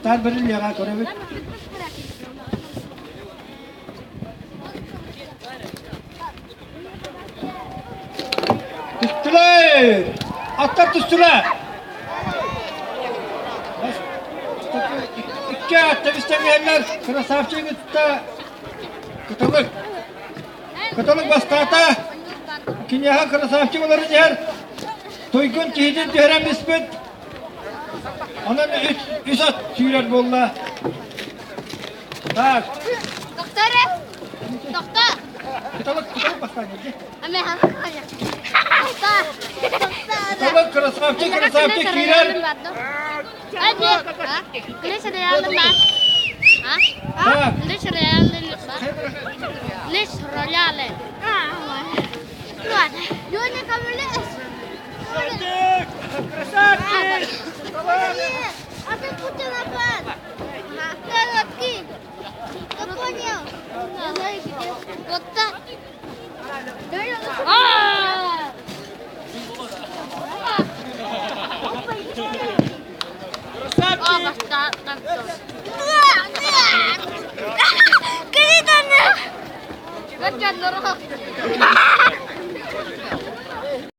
Ыстаар бэриллиэҕэ көрөбүт. Түстүлэр! Аттар түстүлэр! Икки ат тэбистэн иһэллэр. Красавчик кытта Кыталык. Кыталык бастаата. Киниэхэ красавчик олорон иһэр. Туйгун киһитин түһэрэн биспит. Онон үс, үс ат сүүрэр буолла. Так. Доктор, доктор. Кыталык, кыталык бастаан иһэр. Доктор. Кыталык, красавчик, красавчик киирэр. Так. Красавчик! А ты Путин Короткий. Ты понял? Вот так.